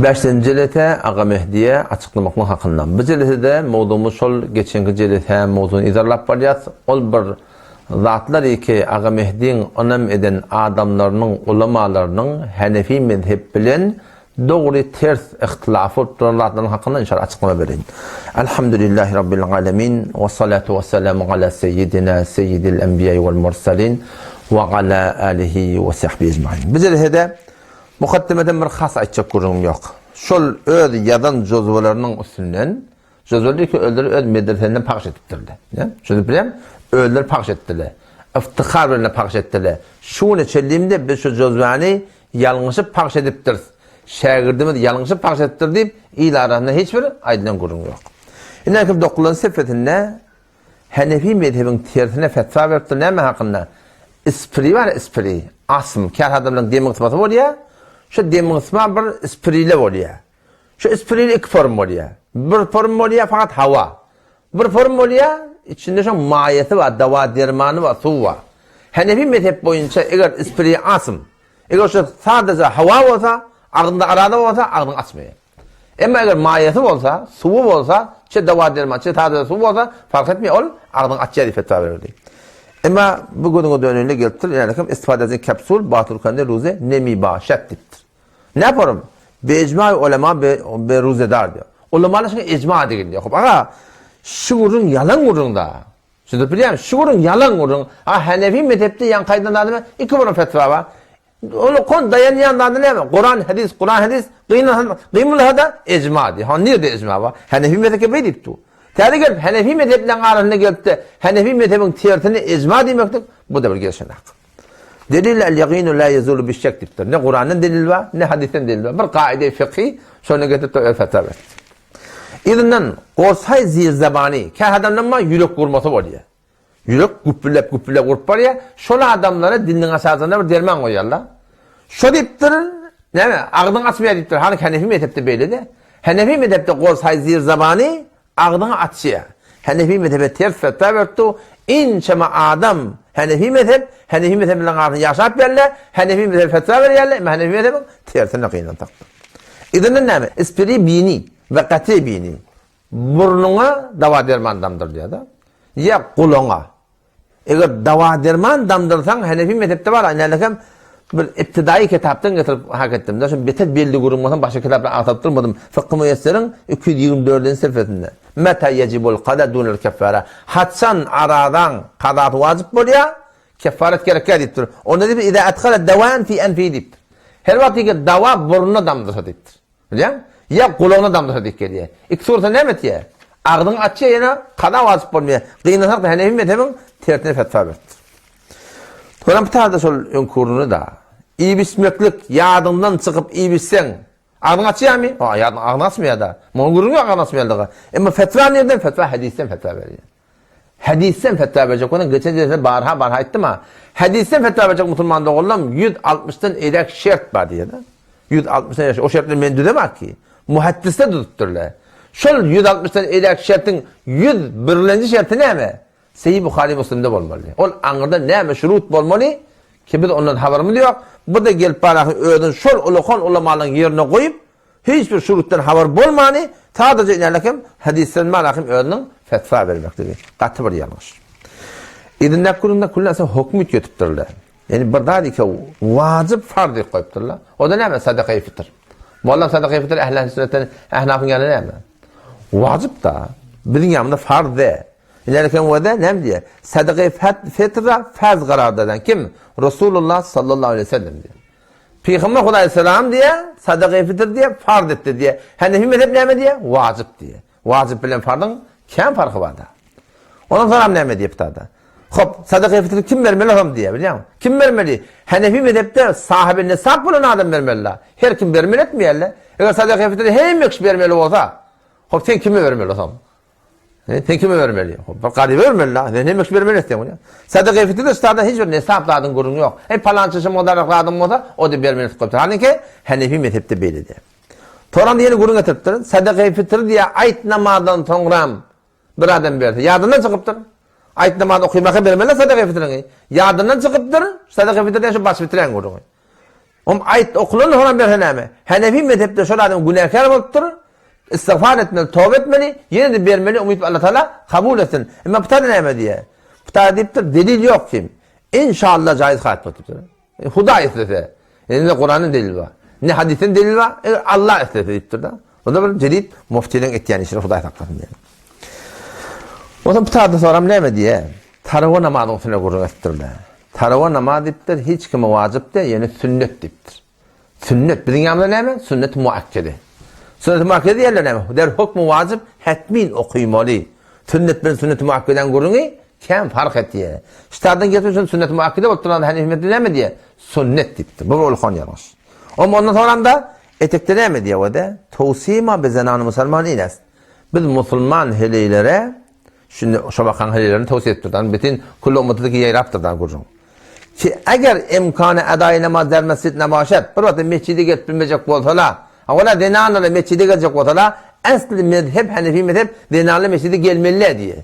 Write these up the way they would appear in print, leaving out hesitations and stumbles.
Bäşinji jelese Aga Mehdiýe açyklamaklyk hakynda. Bu jelesede mowzugymyz şol geçenki jelese mowzugyny yzarlap barýas. Ol bir zatlar iki Aga Mehdiň ynam eden adamlarynyň ulamalarynyň Hanefi mezhep bilen dogry ters yhtylafy bolup duran zatlaryň hakynda inşallah açyklama bereýin. Elhamdülillahi Rabbil alemin we salatu we selamu ala seyyidina seyyidil enbiýai wal mursalin we ala alihi we sahbihi ecmain. Bu jelesede Mukaddimeden bir has aýtjak gürrüňim ýok. Şol öz ýazan jozwalarynyň üstünden, jozwalar diýip özleri öz medresesinden pagş edipdirler. Şuny bilýän, özleri pagş etdiler. Yftihar bilen pagş etdiler. Şu güne çenlimde biz şu jozwany ýalňyşyp pagş edipdiris. Şägirdimiz ýalňyşyp pagş edipdir diýip, il arasynda hiç bir aýdylan gürrüň ýok. Ine, kim dokulan sefesinde Henefi mezhebiň tersine fetwa beripdir näme hakynda? Ispiri bar ispiri, asm, käbir adamlaryň demi gysmasy bolýar. Şu demi gysma bir ispirile bolýar. Şu ispirile iki form bolýar. Bir form bolýar fakat hawa. Bir form bolýar, içinde şoň maýasy bar, dawa dermany bar, suw bar. Henefi mezhep boýunça eger ispiri asm, eger şu sadaja hawa bolsa, agzynda arada bolsa, agzyňy açmaýar. Emma eger maýasy bolsa, suwy bolsa, çe dawa-derman, çe sadaja suw bolsa, fark etmeýär, ol agzyňy açýar diýip fetwa bererdi. Emma bu gözüňe dönende gelipdir, ýagny kim istifade edin kapsul baturkande ruze nemibaşat diýipdir. Ne yaparım? Be icma ulema be, be ruzedar diýär. Ulemalar şuňa icma edildi. Hop, aga, şu gürrüň ýalan gürrüň da. Siz bilýän, şu gürrüň ýalan gürrüň. Ha, Hanefi mezhepde ýaňky aýdan zadyma iki burun fetwa bar. Ol kon daýanýan zady näme? Kuran, hadis, Kuran, hadis, gynansa, gynmasa-da ejma diýýär. Ha nirde ejma bar? Hanefi mezhebi beý diýip dur. Täze gelip Hanefi mezhepleriň arasynda gelip-de Hanefi mezhebiň tersine ejma diýmeklik bu-da bir gelşenak. Delil el-ýaginu la ýezulu biş-şek diýipdir. Ne Kurandan delil bar, ne hadisden delil bar. Bir kaide fykhy şony getirip-de öz fetwa berdi. Yzyndan gorsaý zirzabany, kä adamdan bar ýürek gurmasy bolýar. Ýürek güpbüläp-güpbüläp urup barýar. Şol adamlara diliniň aşagynda bir derman goýýarlar. Şo diýipdir, näme, agzyňy açmaýar diýipdir. Hany Hanefi mezhepde beýle-de. Hanefi mezhepde gorsaý zirzabany agzyňy açýar. Hanefi mezhebe ters fetwa beripdi. Ençeme adam Hanefi mezhep, Hanefi mezhep bilen arasynda ýaşap geldi. Hanefi mezhebe fetwa berýärler, emma Hanefi mezhebiň tersine gynansak. Yzyndan näme? Ispiri bini we gati bini. Burnuňa dawa-derman damdyrylýar-da. Ýa gulagyňa. Eger dawa-derman damdyrsaň, Hanefi mezhepde bar, nälekem bir ibtidaýy kitapdan getirip hak etdim-de, şo beter belli gürrüň bolsa başga kitapdan agtaryp durmadym. Fykhy Müýesseriň 224-nji sefesinde. Meta yejibul kaza dunel keffara. Haçan arazaň kazasy wajyp bolýar, keffaret gerekýär diýipdir. Onda diýipdir, iza adhala dawan fi anfi diýipdir. Her wagt eger dawa burnuna damdyrsa diýipdir. Bilýäň? Ýa gulagyna damdyrsa diýip gelýär. Ikisi bolsa näme etýär? Agzyňy açýar ýene kaza wajyp bolmaýar. Gynansak-da Hanefi mezhebiň tersine fetwa beripdir. Soňam bir täze şol öňki gürrüňi-da. Iýip-içmeklik ýadyňdan çykyp iýip-içseň, agzyňy açýarmy? Ha, ýadyň agzyňy açmaýar-da. Muňa gürrüň ýok agzyny açmaýanlygy. Emma fetwa nirden? Fetwa hadysdan fetwa berýär. Hadysdan fetwa berjek bolsaň, geçen jelsede barha-barha aýtdym-a. Hadysdan fetwa berjek musulman doganlarym 160-dan eýläk şert bar diýýär-de. 160-dan eýläk, o şertleri men düzemok ki. Muhaddisler düzüpdirler. Şol 160-dan eýläk şertiň 101-lenji şerti näme? Sahih Buhary Muslimde bolmaly. Ol aňyrda näme şurut bolmaly ki biz ondan habarymyz ýok. Bu-da gelip baraky özüni şol ulakan ulamalaryň ýerine goýup, Hiç bir şurutdan habar bolmany, sadaja inärlek hem hadysdan manakim özüniň fetwa bermekligi gaty bir ýalňyş. Yzyndaky gününde külli hokmy üýtgetipdirler. Ýani bir zat ike wajyp farz diýip goýupdyrlar. O da näme? Sadakaýy fitr. Molla sadakaýy fitr ähli sünnetden ähnafyň ýany näme? Wajyp da. Biziň ýanymyzda farz de. Ileriki wada näme diýýär? Sadakaýy fitra farz garar Kim? Rasulullah sallallahu aleyhi ve sellem diýýär. Pygamber Hudaýsalam diýýär, sadaka fitr diýýär, farz etdi diýýär. Hanefi mezhep näme diýýär? Wajyp diýýär. Wajyp bilen farzyň kän farky bar-da. Ondan soňam näme diýip tada? Hop, sadaka fitri kim bermeli hom diýýär, bilýäňmi? Kim bermeli? Hanefi mezhepde sahibi nisap bolan adam bermeli. Her kim bermeli etmeýärler. Eger sadaka fitri hemme kişi bermeli bolsa, hop sen kime bermeli hom? Sen kime bermeli? Bir garyba bermeli la. Sen hemme kişi bermeli etseň bolýar. Sadaka fitr üstadda hiç bir nesap zadyň gürrüňi ýok. Eý palança şu mukdarlyk zadyň bolsa, o-da bermeli etip goýupdyr. Halyňky Hanefi mezhepde beýledi. Toran diýeni gürrüň getiripdir. Sadaka fitr diýä aýt namazdan soňram bir adam berse, ýadyndan çykypdyr. Aýt namaz okymaka bermeli sadaka fitriňi. Ýadyndan çykypdyr. Sadaka fitr diýen şu baş bitiren gürrüňi. Om aýt okulandan soňam berse näme? Hanefi mezhepde şol adam günäkär bolupdyr. Istigfar etmeli, toba etmeli, ýene-de bermeli, umyt Allah Taala kabul etsin. Emma bu taýda näme diýýär? Bu taýda diýipdir, delil ýok kim. Inşallah jaýyz haýyt bolupdyr. Hudaý islese. Indi ne Kurandan delil bar, ne hadysdan delil bar, eger Allah islese diýipdir-de. O da bir jedid muftiniň etýän işini Hudaý saklasyn diýen. Onsoň bu taýda soram näme diýýär? Tarawa namazyň üstüne gürrüň etdirler. Tarawa namaz diýipdir, hiç kime wajyp däl, ýöne sünnet diýipdir. Sünnet, biziň ýanymyzda näme? Sünnet muakkede. Sünnet muakkede diýerler näme? Der hukmy wajyp, hetmin okymaly. Sünnet bilen sünnet muakkedäň gürrüňi kän fark etýär. Ştadan geçip şun sünnet muakkede bolup duran Hanefi mezhebi näme diýýär? Sünnet diýipdir. Bu ulkan ýalňyş. Om ondan soňram da etekde näme diýýär o-da? Tawsima bi zenan musulman ines. Biz musulman heleýlere Şindi şo bakan heleýlerini towsiýe edipdir. Dan bütin külli ummatydyki ýaýrapdyr dan gürrüň. Ki eger imkany edaýy namaz der mesjid nabaşat, bir wagtda mesjide gelip bilmejek bolsala, ha ola zenanlara mesjide geljek bolsala, esli mezhep hanefi mezhep zenanlar mesjide gelmeliler diýýär.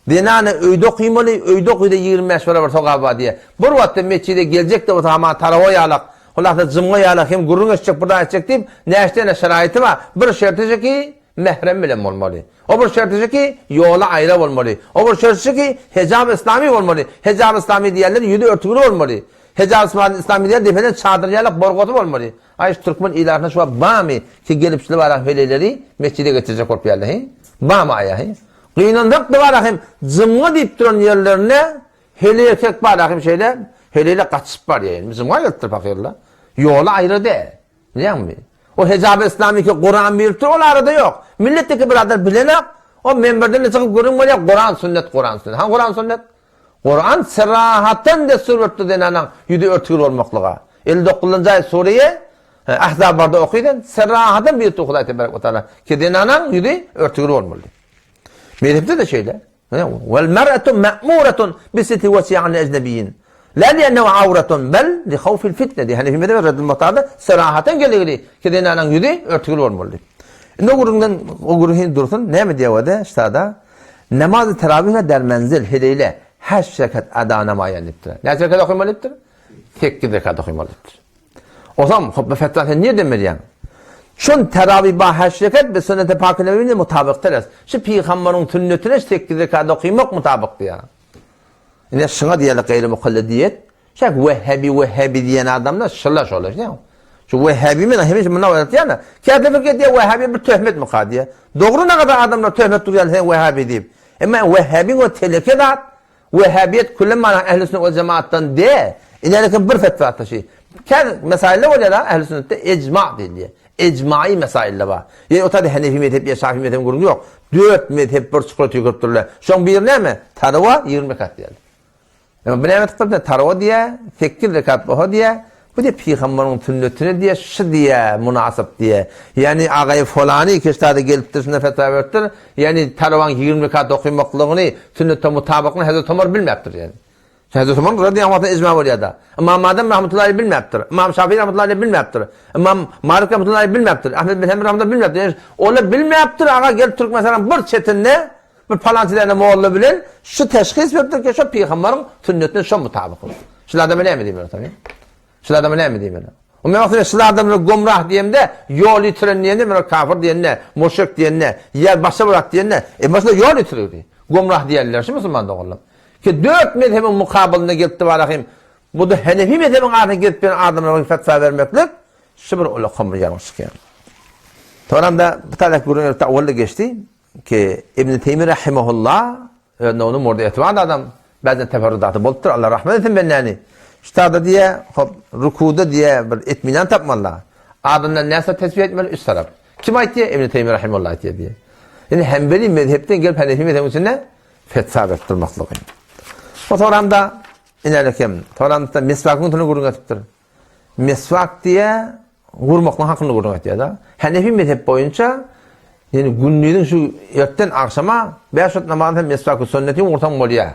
Zenana öýde okymaly, öýde okyda 25 barabar sogaby bar diýýär. Bir wagtda mesjide geljek-de bolsa hama tarawa ýalak, hulasa jymga ýalak hem gürrüň eşitjek bir zat etjek diýip, näçe tane şeraýyty bar. Bir şerti şu ki, mährem bilen bolmaly. O bir şerti şu ki, ýoly aýra bolmaly. O bir şerti şu ki, hejap yslamy bolmaly. Hejap yslamy diýenler ýüzi örtügli bolmaly. Hejap yslamy diýen depeden çadyr ýalak borgasy bolmaly. Aý şu türkmen ilatynda şu wagt bamy ki gelip şular barak heleýleri mesjide getirjek bolup ýärler he? Bamy aýa he? Gynansak da barak hem jymga diýip duran ýerlerinde heleý erkek barak hem şeýle heleýler gaçyp barýar indi. Jymga gelipdir pakyrlar. Ýoly aýra däl. Bilýäňmi? O hejab-y islamy ki Kuran beripdir, ol arada ýok. Milletdeki biradar bilenak, o menberden-de çykyp gürrüň bolýar, Kuran sünnet, Kuran sünnet. Hany Kuran sünnet? Kuran serahatdan dessur beripdir zenanaň ýüzi örtügil bolmaklyga. 59-njy aýat sureýe Ahzab barda oky sen, serahatdan beripdir Hudaý tebarek we taala ki zenanaň ýüzi örtügil bolmaly. Mezhepde-de şeýle. Wal mar'atu ma'muratun bi sitri wajhiha anil ejnebiyyin. La li'ennehu awratun bel li hawfil fitne diýip Hanefi mezhebi Reddül Muhtarda serahaten geligili ki zenanaň ýüzi örtügil bolmaly diýip. Indi o gürrüňden o gürrüň hin dursun. Näme diýýär o-da ştada? Namazy terawih der menzil heleýle haş rekat ada namaýan diýipdir. Näçe rekat okamaly diýipdir? 8 rekat okamaly diýipdir. Ozam, hop, bu fetwa sen nirden berýäň? Şun terawi ba haş rekat bi sünnete pak nebine mutabyk teres. Şu pygambaryň sünnetine 8 rekat okymak mutabyk diýýär. Ine şuňa diýerler gaýry mukallediýet. Şak wehhabi wehhabi diýen adamlar şular şolar şeýle. Şu wehhabi men hemişe muny aýtýan. Käte pikir edýär wehhabi bir töhmet myka diýýär. Dogry nagada adamlar töhmet durýar sen wehhabi diýip. Emma wehhabiň o teleke zat Wehhabiýet külli mana ähli sünnet we jemaatdan de, ileriki bir fetwa taşy. Kän mesailler bolýar ha ähli sünnetde ejma diýilýär. Ejmai mesailler bar. Ýa o taýda Hanefi mezhep ýa Şafi mezhebiň gürrüňi ýok. Dört mezhep bir çukura tüýküripdirler. Şoň biri näme? Tarawa 20 rekat diýýär. Emma bu näme tutupdyr? Tarawa diýýär, 8 rekat boha diýýär. Bu diýýär pygambaryň sünnetine diýýär, şu diýýär munasyp diýýär. Ýagny agaý folany keşdada gelipdir, şunda fetwa beripdir. Ýagny tarawaň 20 rekat okymaklygyny sünnete mutabyklygyny Hezreti Omar bilmäpdir ýagny. Hezreti Omar radiyallahu anhu ijma bolýar-da. Ymam Adem rahmetullahi aleyh bilmäpdir. Ymam Şafii rahmetullahi aleyh bilmäpdir. Ymam Malik rahmetullahi aleyh bilmäpdir. Ahmed bin Hanbel rahmetullahi bilmäpdir. Ýagny olar bilmäpdir, aga gelip Türkmenistanyň bir çetinde bir palançy däne molla bilen şu teşhis beripdir ki, şu pygambaryň sünnetine şo mutabyk. Şul adama näme diýmeli tabii? Şul adama näme diýmeli? O men wagtynda şul adamlar gomrah diýemde, ýol ýitiren diýende, men kafir diýende, müşrik diýende, ýa başga bir zat diýende, e başga ýol ýitirdi. Gomrah diýerler şu musulman doganlar. Ki dört mezhebiň mukabylynda gelipdi barahym. Bu da Hanefi mezhebiň adyna gelip beren adamlara fetwa bermeklik şu bir ulakam bir ýalňyşlyk ýa. Soňam da bu taýda gürrüň ertde awalda geçdi. Ki Ibn Teými rahimehullah özüne ony murdy etibar adam bäzden teferrudaty bolupdyr Allah rahmet etsin bendäni. Şutada diýe hop rukuda diýe bir etminan tapmaly. Adyndan näse tesbih etmeli üç tarap. Kim aýtdy? Ibn Teými rahimehullah aýtdy diýe. Indi Hanbeli mezhepden gelip Hanefi mezhebiň içinde fetwa berip durmaklygy. O soramda inelekem, soramda meswakyň üstüne gürrüň etipdir. Meswak diýe gurmaklyk hakynda gürrüň etýär-de. Hanefi mezhep boýunça ýani gündiziň şu ertden agşama 5 wagt namazyny sen meswak sünneti ursaň bolýar.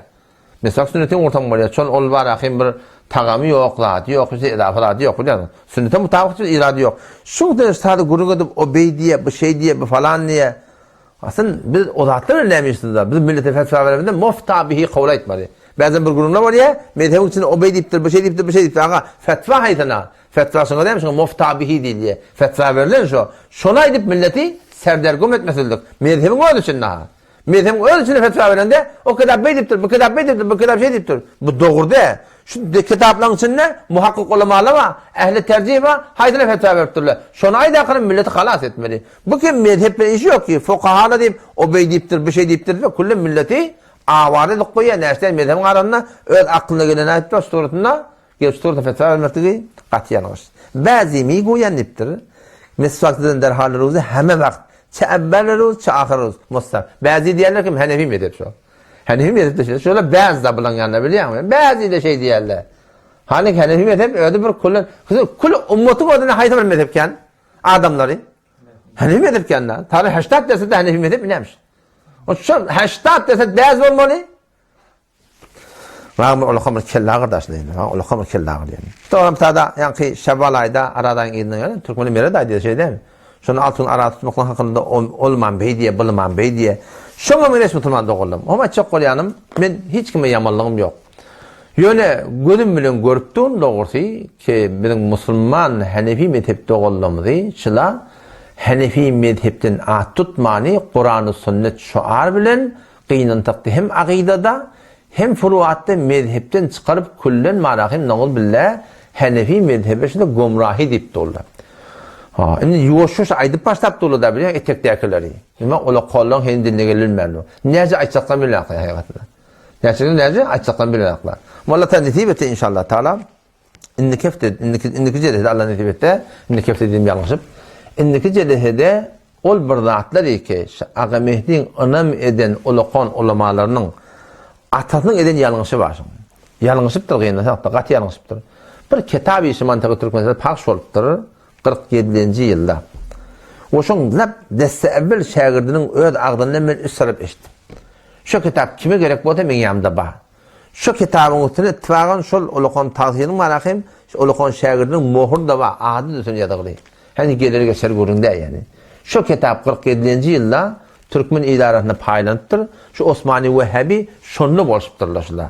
Meswak sünneti ursaň bolýar. Şol ol bar ahim bir tagamy ýok, zady ýok, hiç edafa zady ýok bilýärsiň. Sünnete mutabyk hiç irady ýok. Şu de sada gürrüň edip o beý diýe, bu şeý diýe, bu falan diýe. Aslyn biz o zatlar bilen näme işimiz bar? Biz millete fetwa beremizde mufta bihi kabul aýtmaly. Bäzem bir gürrüňler bolýar, mezhebiň içinde o beý diýipdir, bu şeý diýipdir, bu şeý diýipdir. Aga, fetwa haýsyna? Fetwa şoňa dämi, şoňa mufta bihi diýilýär. Fetwa berlen şo. Şony aýdyp milleti serdergum etmesizlik. Mezhebiň öz içinde ha. Mezhebiň öz içinde fetwa berende, o kitap beý diýipdir, bu kitap beý diýipdir, bu kitap şeý diýipdir. Bu dogry däl. Şu kitaplaryň içinde muhakkyk ulamalar bar, ähli terjih bar, haýsyna fetwa beripdirler. Şony aýdakyny milleti halas etmeli. Bu kim mezhep bilen işi ýok ki, fukahalar diýip, o beý diýipdir, bu şeý diýipdir diýip, külli milleti awara edip goýýar. Näçe mezhebiň arasynda öz aklyna geleni aýtmak suratynda gelip şu suratda fetwa bermekligi gaty ýalňyş. Bäzi mi goýan diýipdir. Miswak eden derhal ruzy heme wagt. Çe evvel ruz, çe ahyr ruz. Mustahab. Bäzi diýenler kim? Henefi mezhep şo. Henefi mezhepde şeýle. Şolar bäzi da bulaň ýanynda bilýäňmi? Bäzi de şeý diýerler. Hany Henefi mezhep özi bir küllen, kül ummatyň özünde haýsy bir mezhepkän? Adamlary. Henefi mezhep kända. Tabi 80 derse de Henefi mezhep nämiş? O şol 80 derse bäz bolmaly. Wagmy ol bir kelle agyrdaşly. Ol bir kelle agyrýar. Soňra tada ýaňky Şawwal aýda Arazaýyň yzyndan gelen türkmeni Meret aý diýýär şeýle dälmi? Şonda altyn ara tutmaklyk hakynda olman beý diýýär, bulman beý diýýär. Şoňa meňzeş musulman doganlarym. Oňa aýtjak bolýanym, men hiç kime ýamanlygym ýok. Ýöne gözüm bilen görüp durun dogrusy ki biziň musulman Hanefi mezhep doganlarymyzy şyla Hanefi mezhepden at tutmany Kurany sünnet şuar bilen gynantakdy hem akydada hem furuatda mezhepden çykaryp küllen mana hem naguz billä Hanefi mezhebe şyla gomrahi diýip durlar. Ha indi ýuwaş ýuwaş aýdyp başlap durlar da bilýän etekdäkileri. Nime ola kollaň heniz diline gelilmän dur. Näce aýtjaklar bilýän hakykatynda. Näçe näce aýtjakdan bilenoklar. Walla ta nesip etse inşallah taala indiki hepde indiki indiki jelesede Allah nesip etse indiki hepde diýdim ýalňyşyp. Indiki jelesede ol bir zatlar ki Aga Mehdiň ynam eden ulakan ulamalarynyň atasynyň eden ýalňyşy bar. Ýalňyşypdyr gynansak-da gaty ýalňyşypdyr. Bir kitap işi mantygy Türkmenistanda pahş bolupdyr 47-nji ýylda. We şoň lap desse evvel şägirdiniň öz agzyndan men üst salyp eşitdim. Şo kitap kime gerek bolsa meň ýanymda bar. Şo kitabyň üstüne ittifagan şol ulakan tagsyryň bar ahym, şo ulakan şägirdiniň mohry-da bar, ady-da üstüne ýazygly. Hany geler-geçer gürrüň däl ýaly. Şo kitap 47-nji ýylda türkmen il arasynda paýlanypdyr. Şu Osmany Wehhabi şonda bolşupdyrlar şular.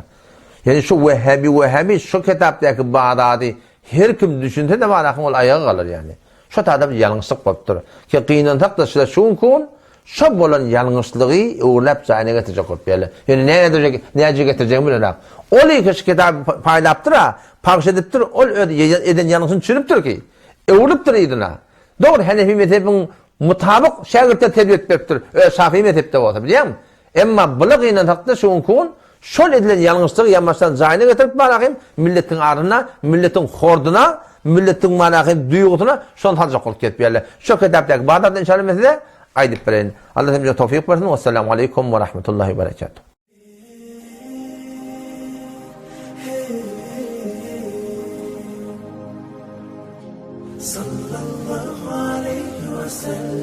Ýani şu Wehhabi Wehhabi şo kitapdaky bar zady her kim düşünse-de bar ahym ol aýaga galar ýaly. Şo taýda bir ýalňyşlyk bolupdyr. Ki gynansak-da şular şu günki gün şo bolan ýalňyşlygy öwrüläp jaýyna getirjek bolup ýörler. Ýöne nädip näce getirjegini bilenok. Ol iki şu kitaby paýlapdyr-a, pagş edipdir, ol öz eden ýalňyşyny düşünipdir ki, öwrülipdir yzyna. Dogry, Henefi mezhebiň mutabyk şägirtler terbiýe edip beripdir, öz Şafii mezhepde bolsa, bilýäňmi? Emma bula gynansakda şu günki gün şol edilen ýalňyşlygy ýamaşdan jaýyna getirip manahym milletiň aryna, milletiň horduna, milletiň manahym duýgusyna şony saljak bolup gezip ýörler. Şo kitapdaky bar zady inşallah men size aýdyp bereýin. Allah hemmämize towfyk bersin. Wessalamu aleýkum we rahmetullahi we berekatuh. Sallallahu aleýhi we sellem.